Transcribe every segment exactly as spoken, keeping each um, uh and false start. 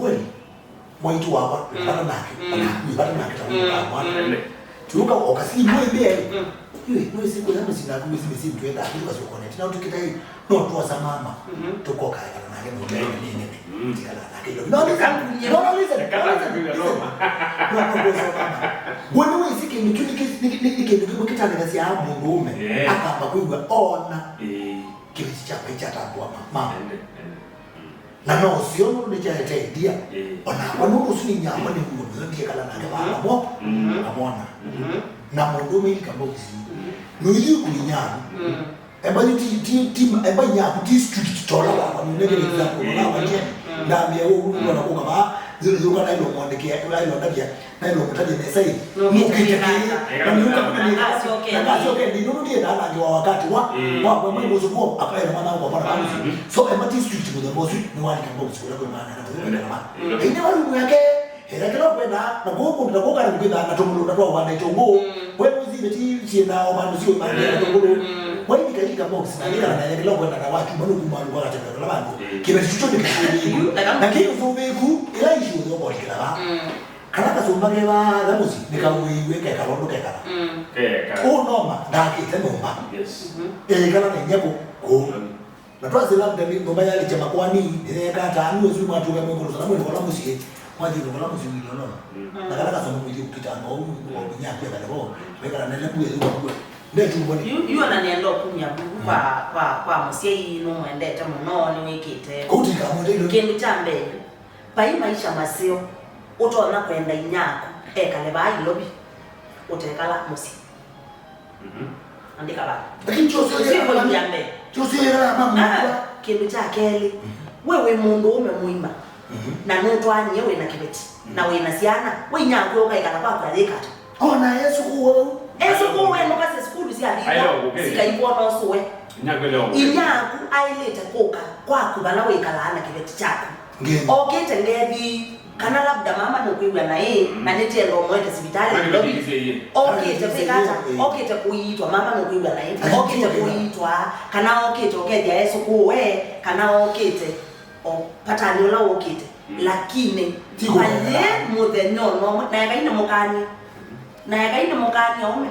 Kweli, mwaitũ wakwa, mm, vata nake, mm, ona akui vata nake ta, mm, mwana. Mm. Tiuka okasili mwe mbea. Mm. Yui, no isi kula msina ku isi misi mtu enda, kitu kasi connect. Na utukita hii, no tuosa mama. Mhm. Tukoka kana nake no mbea ni nene. Mm. Tikana nake. No, listen. No, no, listen. No, no, listen. No, no, tuosa mama. Wani wisi kindu kiu ni ki-, ni, ni, ni kindu kimwe kitangasia mundu ume. Yeah. Akamba kuigua ona. Eh. Kiveti kyakwa ikyatambua ma-, mama. Ende, ende. Mm. Na no sio nũndũ nĩkyaete idea. Ĩĩ. Onakwa nũndũ ũsu nĩ nyakwa nĩ nguo nĩyo ndiekala nake vaa, mm-hmm, vamwe, mm-hmm, ngamwona. Mm-hmm. Na mũndũ ũme ilika box. Mm-hmm. Nũithi kũinya. Mm. Embassy ti, ti, ti, embassy yaku ti strict tola wakwa nũnengere, mm, example, mm, na watie, mm, ndambia ũũ, mm, nũndũ na kũka vaa, yũka nailo mwandĩkia, nailo ndavya. Nailo mũtavye nesa ĩ. Nũkĩte kwĩka ata? Na nĩũka kũnĩka. Na ndasyoke ndĩ nũndũ ndiendaa nangĩ wa wakati wa, mm, wa kwa mwe mũsukuo akaenda mwana kwa mwana kamusi. Mm. So ema district mũthemba ũsu nĩ walika box kũla kwĩ mwana na mũthemba na ma. Mm. Ĩne waru yake era kĩla kwenda na kũkũ na kũka na kwĩtha na tũmũlũ na twa wanda itũngũ. Mm. We mũzi beti cienda o bandu sio mande na tũmũlũ. Mm. Wailika ilika box na ikala na kĩla kwenda na watu manu kuma kwa katenda kala bandu. Mm. Kĩbeti chucho nĩ kĩsũvĩku. Na kĩsũvĩku ila issue ndio kwa kila ba. Mm. Kana kasũmba ke vaa mũsyĩ, nĩkawĩiw'e kekala ũndũ kekala. Mm. Keka. Ũũ noma, ndakĩte nyũmba. Yes. Mhm. Eĩkala na inyia kũ-, kũu. Mm. Na twasĩla mtemi nyũmba yalĩkya makoani, nĩyeeka ata, anu ũsu mwatũka mwĩkũlũ sana mwĩkũla mũsyĩ, mwathi mwĩkũla mũsyĩ wĩlolo. Mm. Na kana kasũmba mwĩthi kũkitanga ũu, mm, wa kũnya kwĩkale vo, wĩkala na lembu ĩyo kwa. Ndetu mboni. Yu, yu ona nĩenda ũkumya vuvu, mm, kwa, kwa, kwa mũsyai nũmwendete mũno, nĩwĩkĩte. Kũu tikamwendete ilo. Kĩndũ kya mbee. Vai maisha maseo ũtonya kwenda inyaku ekale vaa Nairobi ũtekala mũsyĩ. Mhm. Andĩka vaa. Lakini sio sio. Sio ya kweli mama. Ya mbee. Sio sio ya mama. Ah, kĩndũ kya kelĩ, mhm, we wĩ mũndũ ũme mũima, mhm, na nũtwaanie wĩ na kĩveti, mhm, na wĩ na syana, we inyaku ũkaikala kwaku ayĩka ata? Ona Yesu kuwe. Yesu kuwe nũkasya sukulu sya vika. Ayo, okay. Sikaikuona ũsũwe. Inyaku ailĩte kũka kwaku vala wĩkalaa na kĩveti kyaku. Ngeni. Okĩte ngethi, kana labda mama nũkwĩw'a naĩ, mm, na nĩtienda ũmũete sivitalĩ Nairobi. Okĩte kwĩka ata? Okĩte kũiitwa, mama nũkwĩw'a naĩ. Okĩte kũiitwa, kana okĩte ũkethĩa esũkũũe, kana okĩte o patani ũla wũkĩte. Mm. Lakini, ti kũkũlana. Vaye mũthenya ũno, na ekai nĩmũkanie. Na ekai nĩmũkanie ũme.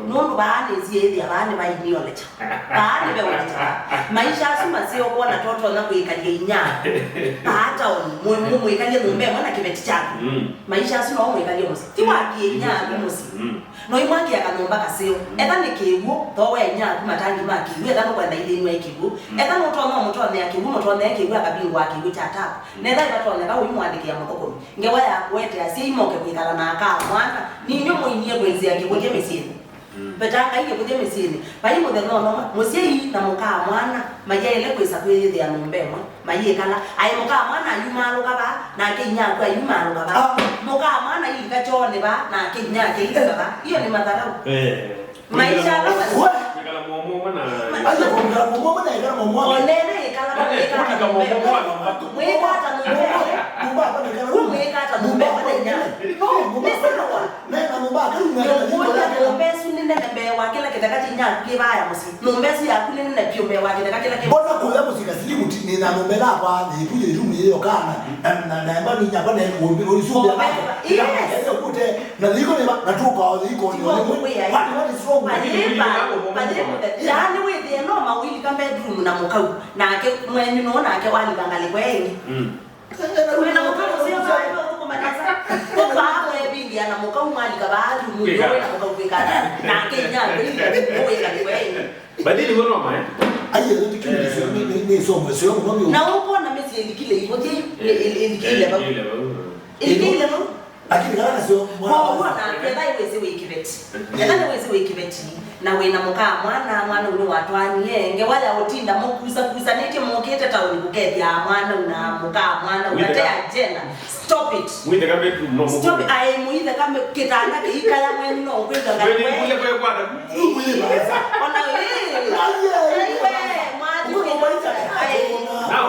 Nũndũ vaa nĩsiĩthĩa, vaa nĩvainiolekya. Vaa nĩveolekya. Maisha asu maseo kwona totonya kwĩkalya inya. Vaa taoni, mũ-, mũ-, mwĩkalye nyũmba ĩmwe na kĩveti kyaku. Mm. Maisha asu no mwĩkalye mũsyĩ. Ti wakie inya aku mũsyĩ. Mm. No imwakia kanyũmba kaseo. Mm. Etha nĩ kĩw'ũ, thowe inya aku matangi ma kĩw'ũ, etha nũkwenda ithĩnw'a kĩw'ũ. Mm. Etha nũtonya ũmũtonyea kĩw'ũ, mũtonyee kĩw'ũ akavingũa kĩw'ũ kya tapu. Mm. Netha ĩvatonyeka ũimwandĩkĩa mũthũkũmi. Ngewa ya kũete asyai moke kwĩkala na aka a mwana, ninyw'ĩ mũinie kwĩnzĩa kĩkũthya mĩsyĩnĩ. Mm. Vetaa Ngai kĩkũthya mĩsyĩnĩ. Vai mũthenya ũno mũsyai na mũka a mwana mayaĩle kwĩsa kwĩyĩthĩa nyũmba ĩmwe, mayĩkala. Aĩ mũka a mwana ayumaalũka vaa, nake inyaku ayumaalũka vaa. Ah. Mũka a mwana ailika kyoonĩ vaa, nake inyake ailika vaa. Iyo nĩ matharau. Eh. Maisha ala ma- Kwĩkala mũomo ũmwe na Aje kũmĩkala mũmwe na ĩkala mũmwe. Onene ĩkala na mwĩkata nyũmba ĩmwe. Mwĩkata nyũmba ĩmwe. Nyũmba hapa nĩkala. Ku mwĩkata nyũmba ĩmwe na inya. No, nĩ sawa. Nena nyũmba akaru mwĩkata nyũmba yake. Nyũmba ĩsu nĩ nene mbee wa kĩla kĩtheka kya inya kĩ vaya mũsyĩ. Nyũmba ĩsu yaku nĩ nene vyũ mbee wa kĩtheka kĩla kĩ. Mbona kuya mũsyĩ kasili muti nĩ na nyũmba ĩla kwa nĩ ipu ya irumu yĩyo kana. Na, na, na mba ni nyamba na ngombe, ũisumbĩa nako. Yes. Ĩla kute, na thiko nĩ na tuka o thiko nĩ. What, what is wrong with you? Panyimba, panyimba. Yaani wĩthĩe no mawili ka bedroom na mũkau. Nake mwenyu no nake walika ngalĩko ĩngĩ. Mm. Wĩna mũkau ũsio vaa, ndio ũkũmanasa. Kwa hapo ebindia na mũkau mwalika baadhi, mũkau kwĩkana. Nake inya, wĩka ngalĩko ĩngĩ. But then you know, man. Aiye, ndio kile ndio ndio somo sio mno. Na uko na mesi ilikile hivyo je, ilikile bau. Ilikile bau. Lakini kana sio mwana. Kwa hiyo na kenda iweze wiki beti. Kenda iweze wiki beti. Na wĩna mũka mwana, mwana ũyũ watwanie, ngewa ya ũtinda mũkusa kusa nĩkĩ mũkĩte taoni kũkethya mwana na mũka mwana ũkate agenda. Stop it. Mwĩtheka bedroom no. Stop it. Aĩ mwĩtheka me-, kĩtanda kĩikaya mwenyu no ũkwĩthwa ngai we. Kule kule kwa da. Ona we. Aiwe, mwathi. Aĩ. Now,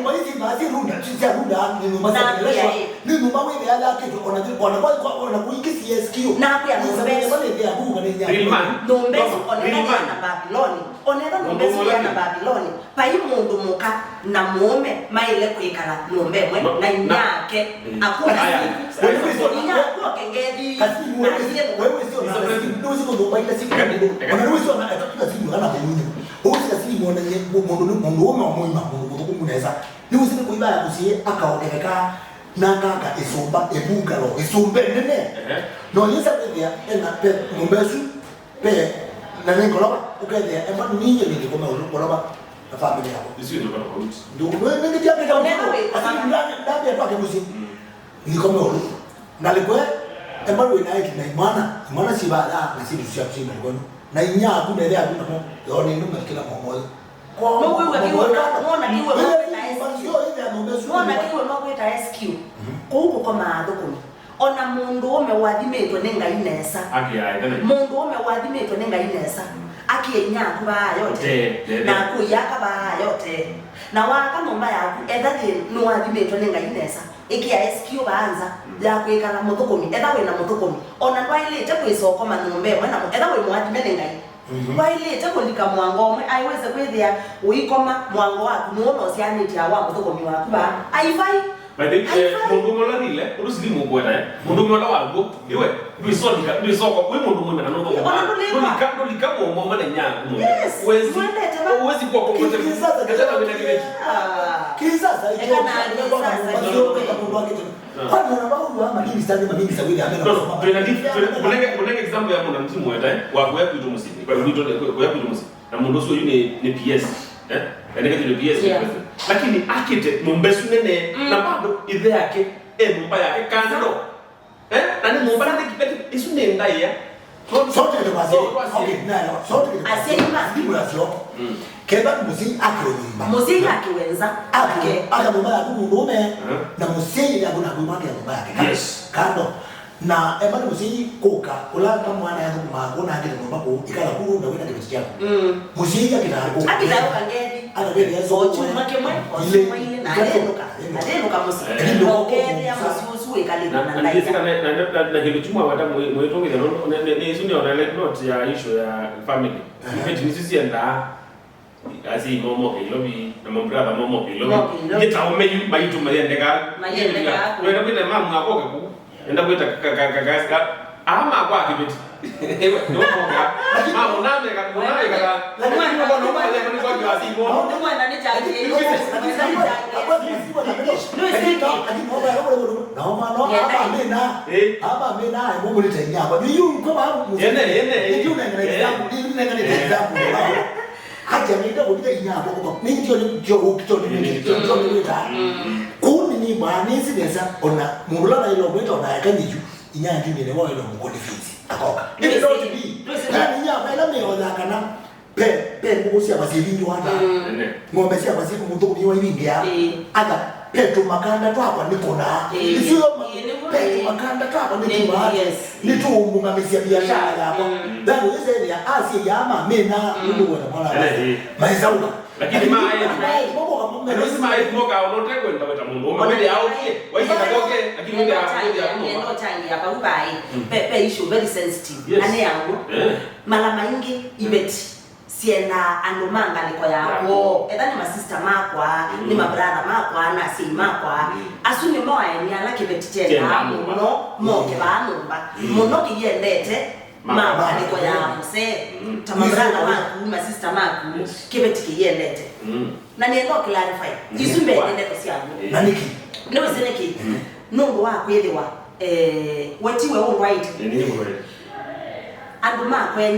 Nyũmba ici mbaa syĩ runda, sya runda, nĩ nyũmba sya generation. Nĩ nyũmba wĩthĩa yakĩtwe, ona, ona kwa, kwa, ona kũingĩ C S Q. Nakwĩa nyũmba ĩsu. Nyũmba nĩ ya kuka nĩ nya. Real man. Nyũmba ĩsu, ona ĩla yĩana Babiloni. Ona ĩla nyũmba ĩsu yĩana Babiloni. Vai mũndũ mũka na mũũme maĩle kwĩkala nyũmba ĩmwe na inyake. Akũna. Inyake oke ngethi. Kasi wewe, wewe sio na kasi. Ndio sio nyũmba ile siku. Ona wewe sio na kasi kana mũndũ. Ũu sika sili mwonanie mũndũ nĩ mũndũ ũme wa mũima, mũndũ mũthũkũmu nesa. Nĩ ũsili kũiva ya mũsyĩ akaongeleka na akaka ĩsũmba, ĩbungalo, ĩsũmba nene. No yĩsa kwĩthĩa ena pe nyũmba ĩsu, pe na nĩ ngolova, ũkethĩa emba nĩ ninyie nĩngĩkoma ũlũ ngolova na family yako. Isu ndio kwa tofauti. Ndio ndio ndio ndio ndio. Onena wĩ asili ndani ndani ya kwake mũsyĩ. Nikome ũlũ. Ngalĩko ĩ, emba wĩ na ĩtu na imwana, imwana syĩ vaa na syĩndũ syaku syĩ ngalĩko ĩno. Na inyia aku na ĩthe aku namo, yoo nĩ nũme kĩla momoyo. Nũkwĩw'a kĩw'ũ, nũona kĩw'ũ nũkwĩta S Q. Nũona kĩw'ũ nũkwĩta S Q. Kũu kũkomaa athũkũmi. Ona mũndũũme ũathimĩtwe nĩ Ngai nesa. Mũndũũme ũathimĩtwe nĩ Ngai nesa. Akĩe inyia aku vaa yote. Na akũi aka vaa yote. Na waaka nyũmba yaku, etha yĩ nũathimĩtwe nĩ Ngai nesa. Ĩkĩa S Q vaa nza ya kwĩkala mũthũkũmi, etha wĩ na mũthũkũmi. Ona ndwaĩlĩte kwĩsa ũkoma nyũmba ĩmwe na mũ-, etha wĩ mũathime nĩ Ngai. Ndwaĩlĩte kũlika mũango ũmwe, aiwese kwĩthĩa ũikoma mũango waku nũũ na ũsyaanĩtye wa mũthũkũmi waku vaa. Aivai. But, eh, mũndũ ũmwe ũla thile, ũndũ silimu ũkweta, eh? Mũndũ ũmwe ũla waguo, iwe, ndwĩsolika, ndwĩsoko, wĩ mũndũ mũima na nũthũkũma. Ndũlika, ndũlika mũomo na inya mũndũ. Yes. Uwezi, uwezi kuwa kwa kote. Kisasa, kisasa, kisasa. Kwani wana wao wa maminista ni maminista wĩthĩa amena. No, no, twĩna di-, twĩna, mũnenge, mũnenge example ya mũndũ mzima weta, eh? Wa kuya kwitũ mũsyĩ, kwa kwitũ, kwa, kuya kwitũ mũsyĩ. Na mũndũ ũsu ũyu nĩ, nĩ P S, eh? Endekete nĩ P S. Yeah. Lakini akĩte nyũmba ĩsu nene, na bado ĩthe yake e nyũmba yake kando. Eh? Na nĩ nyũmba nene kĩveti, ĩsu nĩ ndaĩa. Sote kĩte kwa siri. Okay, naelewa. Sote kĩte kwa siri. Asyai ma. Ndimu ya sio. Kenda mũsyai akĩwe nyũmba. Mũsyai akĩwe nza. Akĩwe. Aka nyũmba yaku mũndũũme, na mũsyai yaku na kwĩmwakĩa nyũmba yake. Yes. Kando. Na emba nĩ mũsyai kũka, ũla ta mwana yathũkũmaa kũnangĩte nyũmba kũu, ĩkala kũu na wĩna kĩveti kyaku. Mũsyai akĩtaa kũka. Akĩtaũka ngethi. Akakethĩa o kyumwa kĩmwe, o kyumwa ilĩ, na alenũka. Alenũka mũsyĩ. Na ũkethĩa mũsyĩ ũsu wĩkalĩte na ndaĩa. Na kĩndũ kĩmwe wata mwĩtũngĩthya nĩ ĩsu nĩ ona note ya issue ya family. Iveti nĩsu siendaa. Asi momo kĩlovi, na mabrother momo kĩlovi. Momo kĩlovi. Nĩ ta ũme yu maitũ mayendeka. Mayendeka. Wenda kwĩta mamu akoke kũu. Enda kwĩta ka, ka, ka, ka, ka, ama kwa kĩveti. Ewe, nĩ ũkoka. Ma, mũnameka, mũnameka. Lakini kwa noma ya kwa kwa asi mo. Nĩ mwana nĩ changĩ. Nĩ siki. Naomba no, ama mina. Eh. Ama mina, emo mulite nyakwa. Ni yu kwa ba. Ene, ene. Ni yu nengane jambo, ni yu nengane jambo. Aja nenda kũvitha inyakwa kũva. Nĩ ndio nĩ ndio ũkito nĩ ndio ndio nĩ wĩta. Kũu nĩ nĩ baa nĩ si nesa ona mũndũ ũla naĩle ũmwĩta ona eka nĩyu inya ndio nĩ wa ĩlo mũkoni fees. Akoka. It is not me. Nani inyakwa ĩla mĩoya kana pe, pe ngũkũ sya vasili ndio ata. Ng'ombe sya vasili mũndũ nĩ wa ivingi ya. Ata pe tũmakanda twakwa nĩ kũna. Icio pe tũmakanda twakwa nĩ tũmaa. Nĩtũũmbũngamĩsya biashara yakwa. Thayũ ĩsethĩa asyai aa mamĩna nũndũ weta mwana maĩsaũka. Lakini maĩ, maĩ, moka, moka, maĩ, maĩ, moka, ũnote kwenda weta mũndũ, ũme, wĩthĩa aũkie, waisha koke, lakini wĩthĩa, wĩthĩa aũkie. Nĩndotangia vau vaĩ, pe, pe issue very sensitive. Yes. Na nĩ yaguo. Eh. Mala maingĩ, iveti. Syendaa andũ ma ngalĩko ya kwoo. Etha nĩ masista makwa, nĩ mabrother makwa, na asyai makwa. Asu nĩmo aeni ala kĩveti kyendaa mũno moke vaa nyũmba. Mũno kĩyendete ma ngalĩko ya mũsee. Ta mabrother maku, masista maku, kĩveti kĩyendete. Na nĩenda clarify. Isu mbee nĩ ndeto syaku. Na nĩkĩ? Nĩwĩsĩ nĩkĩ? Nũndũ wa kwĩthĩwa, eh, we tiwe ũndwaĩte. Andũ ma kwenyu.